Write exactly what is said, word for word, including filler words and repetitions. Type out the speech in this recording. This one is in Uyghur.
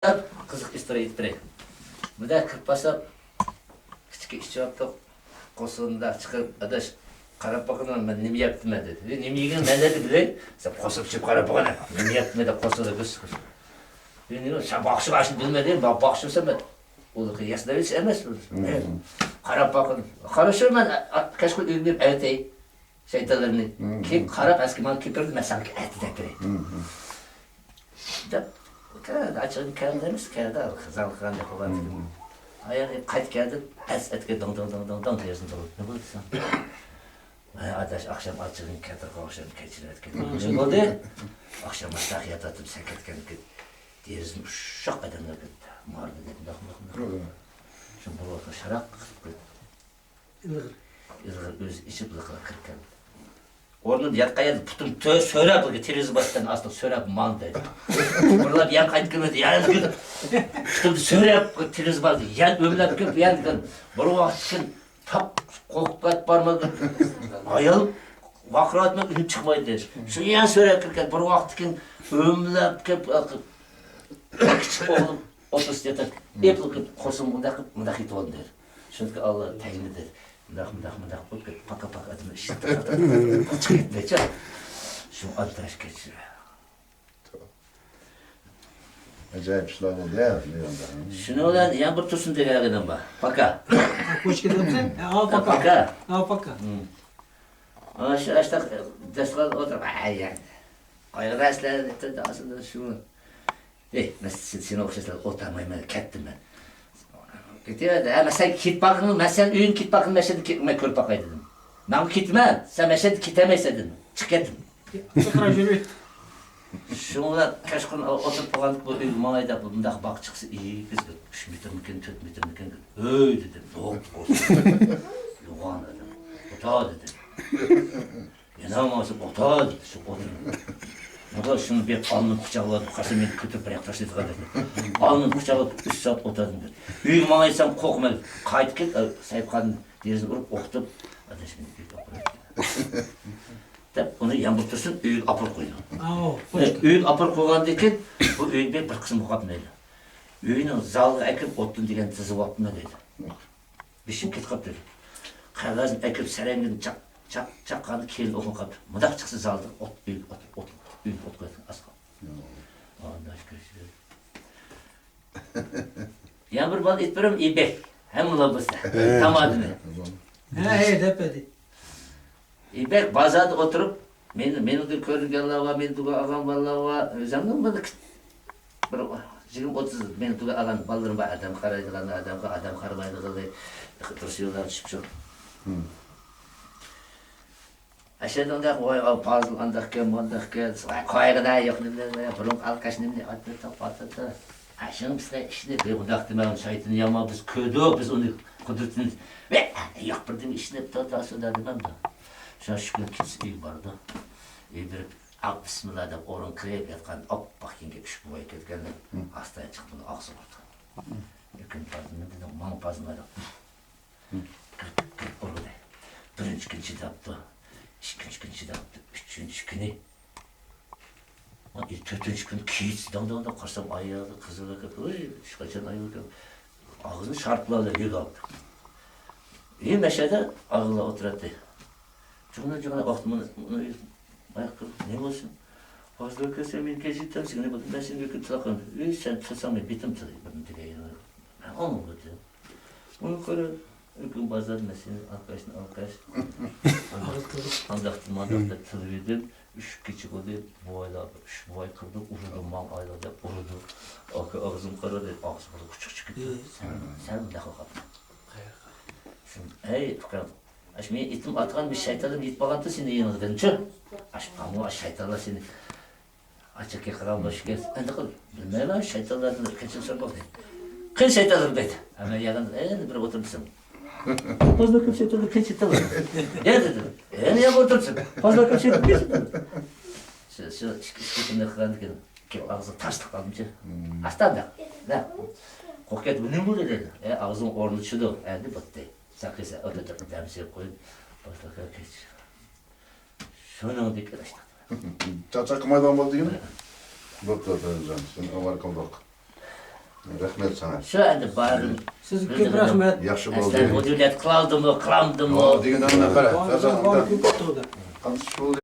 قىزىق ئىستورىيە ئېيتىپ بېرەي. مۇنداق كىرىپ بارسام، كىچىكى ئىچىۋاپتۇ. قورسىقىنى چىقىرىپ، ئاداش، قاراپ باقىنا، مەن نېمە يەپتىمەن دېدى. ئى، نېمە يېگىنىڭ نەدە دېدى. سەن قورساق ئېچىپ قاراپ باقىنا، نېمە يەپتىمەن دەپ قورسىقىدا كۆز چىقىرىپ. ئى، نېمە، سەن باخشىغا ئاشۇنى بىلمىدىڭ، باخشىسا مەن ئۇلىقى ياسىنىۋېتىش ئەمەس. قاراپ باقىنا. قارىشىمەن، كەچقۇرۇن ئۆيگە بېرىپ ئەۋېتەي شەيتانلىرىنى. كېيىن قاراپ، ئەسكى ماڭا كېپىردى، مەن ساڭا ئەتە دەپ بېرەي. دەپ، كەلدى، ئاچىغىنى كەلدى ئەمەس، كەلدى، زاڭ قىلغاندەك بولغاندىكىن. ئاياغى قايتىپ كەلدى، ئەس-، ئەتكە داڭ، داڭ، داڭ، داڭ، داڭ دېگەن بولدى. نېمە بولدى دېسەم، ۋاي ئاداش، ئاخشام ئاچىغىنى كەلتۈر، ئاخشام كەچۈرۈۋەتكەن. شۇ بولدى. ئاخشام ئاشتاق ياتاتتىم، سەن كەتكەندىكىن دېرىزىنى ئۇششاق ئادەملەر كۆتتى. ماڭا دېدى، مۇنداق، مۇنداق، مۇنداق. شۇ بۇ ۋاقىتتا شاراق قىلىپ كۆتتى. ئىلغىر. ئىلغىر ئۆزى ئېچىپ لىقىرغا كىرىپ كەلدى. ئورنۇمدا ياتقان يەردە پۇتۇم تۆ-، سۆرەپ، تېرىزا باستىن ئاستىغا سۆرەپ ماڭدى. بۇرۇلۇپ يان قايتىپ كىرمىدى. يەنە پۇتۇمدا سۆرەپ تېرىزا باستى. يەنە ئۆمىلەپ كىرىپ، يەنە بىر ۋاقىتتىن تاپ قورقۇپ كېتىپ بارمىدى. ئايال ۋارقىراۋاتماي ئۈنۈپ چىقمايدۇ. شۇ يەنە سۆرەپ كىرگەن. بىر ۋاقىتتىن كېيىن ئۆمىلەپ كىرىپ، كىچىك ئوغلۇم ئوتتۇرىسىدا ياتاتتى. ئېپىلىپ كىرىپ، قورسىقىمنى مۇنداق قىلىپ، مۇنداق يېتىۋالدىم دېدى. شۇنىڭدىكىن ئاللا تەگمىدى. مۇنداق، مۇنداق، مۇنداق قىلىپ، پاكا، پاكا ئادەمنى ئىشلىتىپ چىقىپ كەتتى. شۇ ئادداش كەچۈر. ئاجايىپ ئىشلار بولدى يا، بۇ يەردە. شۇنىڭ بىلەن يەنە بىر تۇرسۇن دېگەن ئادەم بار. پاكا. قوش كېتىپسەن؟ ھە، ئاۋۇ پاكا. پاكا. ھە، پاكا. ھىم. ئاشۇ، ئاشتاق، دەسمال ئولتۇرۇپ، ئاي، يا. قايغۇدا ئەسلەر، ئاسلىدا شۇ. ئەي، مەن سېنى ئوخشاشلارغا ئولتۇرمايمەن، كەتتىم مەن. كېتىۋەردى. ھە، مەن سەن كېتىپ باققىن، مەن سەن ئۆيۈڭگە كېتىپ باققىن، مەن شۇ يەردە كېتىپ، مەن كۆرۈپ باقاي دېدىم. مەن كېتىمەن، سەن مەن شۇ يەردە كېتەلمەيسەن دېدىم. چىق كەتتىم. شۇڭا كەچقۇرۇن ئولتۇرۇپ قالغان بۇ ئۆيگە ماڭاي دەپ، مۇنداق باغ چىقسا ئېگىز بىر ئۈچ مېتىرمىكىن، تۆت مېتىرمىكىن. ھۆي دېدىم، يوق، بولسۇن. يوغان ئادەم. ئوتا دېدىم. يەنە ماڭسا ئوتا دېدى، شۇ ئوتۇرۇپ. مۇنداق شۇنى بېرىپ ئالنىم قۇچاقلاپ، قارىسام مېنى كۆتۈرۈپ بىر ياققا تاشلىۋېتىدىغان دېدى. ئالنىم قۇچاقلاپ ئۈچ سائەت ئوتا دېدى. ئۆيگە ماڭايسام قورقماي، قايتىپ كەت، سەيىپخان دېرىزىنى ئۇرۇپ ئوقۇتۇپ، ئاداش مېنى ئۆيگە ئاپىرىۋەتكەن. دەپ ئۇنى يامغۇر تۇرسۇن ئۆيگە ئاپىرىپ قويدۇم. ئاۋۇ، ئۆيگە ئاپىرىپ قويغاندىن كېيىن بۇ ئۆيگە بىر قىسىم بولۇپ قاپتۇ. ئۆينىڭ زالىغا ئەكىرىپ ئوتتۇن دېگەن تىزىۋاپتىمەن دېدى. بېشىم كېتىپ قاپتۇ. قەغەزنى ئەكىرىپ سەرەڭگىنى چاق، چاق، چاققاندا كېيىن ئوقۇپ قاپتۇ. مۇنداق چىقسا زالدا ئوت، ئۆيگە ئوت، ئۆيگە ئوت قويۇۋەتكەن ئاسقا. ئانداش كۆرسىتىپ. يەنە بىر بال ئېيتىپ بېرەم، ئىبەك. ھەممىلا بىلسە. تامادىنى. ھە، ھە، دەپ بەردى. ئىبەك بازاردا ئولتۇرۇپ، مېنى، مېنىڭدىن كۆرۈنگەنلەر بار، مېنى دۇگا ئالغان بالىلار بار. ئۆزۈمنىڭ بىر، بىر يىگىرمە ئوتتۇز مېنى دۇگا ئالغان بالىلىرىم بار. ئادەم قارايدىغان، ئادەمگە، ئادەم قارىمايدىغىنى، دۇرۇس يوللار چۈشۈپ شۇ. ئەشەدىڭدەك، ۋاي، ئاۋۇ پازىل ئانداقكەن، مۇنداقكەن، ۋاي، قويغىنا، يوق، نېمە، نېمە، بۇرۇنقى ئالكاش نېمىنى ئاتتى، توپ ئاتتى. ئاشۇنىڭ بىزگە ئىشىنىپ، ئۇنداق دېمەڭ، شايتىنى يامان، بىز كۆردۇق، بىز ئۇنى قۇدرىتىنى، ۋە، ياق، بىردىن ئىشىنىپ، تا، تا، سۇدا دېمەمدۇ. شۇ، شۇ كۈنى كېچىسى ئۆيگە بارىدۇ. ئۆيگە بېرىپ، ئاق، بىسمىللا دەپ ئورۇن قىلىپ ياتقان ئاپئاق كىيىنگە ئۈچ بوۋاي كىرگەندە، ئاستا چىقىپ ئۇنى ئاغزىغا ئۇردى. ئۆكۈنۈپ بارىدۇ، مەن دېدىم، ماڭا پازىل مايداق. ئۇردى. بىرىنچى كۈنى چىداپتۇ، ئىككىنچى كۈنى چىداپتۇ، ئۈچىنچى كۈنى، تۆتىنچى كۈنى كېچىسى داڭ، داڭ، داڭ قارىسام، ئايالى قىزىغا كىرىپ، ۋاي، ھېچقاچان ئايال كىرىپ، ئاغزىنى شارتلاپ يۆگەپتۇ. ئى، مەشەدە ئاغىلار ئولتۇراتتى. جۇغنى، جۇغنى، ئاختىمۇ، باياقى، نېمە بولسۇن؟ ھازىر كەلسەم، مېنى كەچۈرتەمسەن، نېمە بولدى؟ مەن سېنى ئۆكۈنۈپ تۇرۇۋاتقان. ئى، سەن تىلساڭ، مەن بېتىم تىلىي، بىرنى دېگەن يەرگە. مەن ئاڭلىمىدىم. ئۇنى كۆرۈپ، ئۆكۈم بازار مەسىلىنى ئالقاشنى ئالقاش. ئانداقتىن مانداق دەپ تىلىۋىدىم. ئۈچ كېچە بولدى، بوۋايلار، ئۈچ بوۋاي كىردى، ئۇرىدۇ، ماڭ ئايلا دەپ ئۇرىدۇ. ئاكا ئاغزىم قارا دەپ، ئاغزىغا قۇچۇق چىقىپ كېتىپ، سەل، سەل مۇنداق قىلىپ قاپتۇ. شۇ، ئەي، ئۇكام، ئاشۇ مېنى ئېتىم ئاتقان بىر شەيتانلار يېتىپ بارغانتى سېنى يېنىڭدىنچۇ. ئاشۇ، ئاشۇ شەيتانلار سېنى ئاچاكى قىلغان بولۇشى كېرەك. ئەمدى قىل، بىلمەيمەن، شەيتانلاردىن قېچىلسا بولدى. قېنى شەيتانلار دەيدۇ. ھە، مەن يەنە، ئەنە بىر ئولتۇردۇم. پازىل كىم شەيتانلار، قېنى شەيتانلار؟ يا دېدىم. يەنە يەنە ئولتۇردۇم. پازىل كىم شەيتانلار، قېنى شەيتانلار؟ شۇ، شۇ ئىككى، ئىككى كۈندە قىلغاندىن كېيىن كېلىپ ئاغزىغا تاشلىق قالدىمچۇ. ئاستا ئانداق. نە؟ قورقۇپ كەتتى، بۇ نېمە بولدى دېدى. ئە، ئاغزىڭ ئورنىدا چىدۇ. ئەمدى بولدى. سەن قىلسا، ئۆتۈپ دەم سېلىپ قويۇپ، باشلاپ كەت. شۇنىڭدىن كېيىن ئاشتاق. چاقچاق قىلمايدىغان بولدى دېگىنى؟ بوپتۇ، تۆرەمجان، سېنى ئاۋارە قىلدۇق. رەھمەت ساڭا. شۇ ئەمدى باردىم. سىزگە كۆپ رەھمەت. ياخشى ئەسلەر بولدى. ھۆددىلەت قىلالدىمۇ، قىلالمىدىمۇ؟ دېگەن ئەمدى قارا. ۋاقىت كۆپ قالدى. قانداق شۇ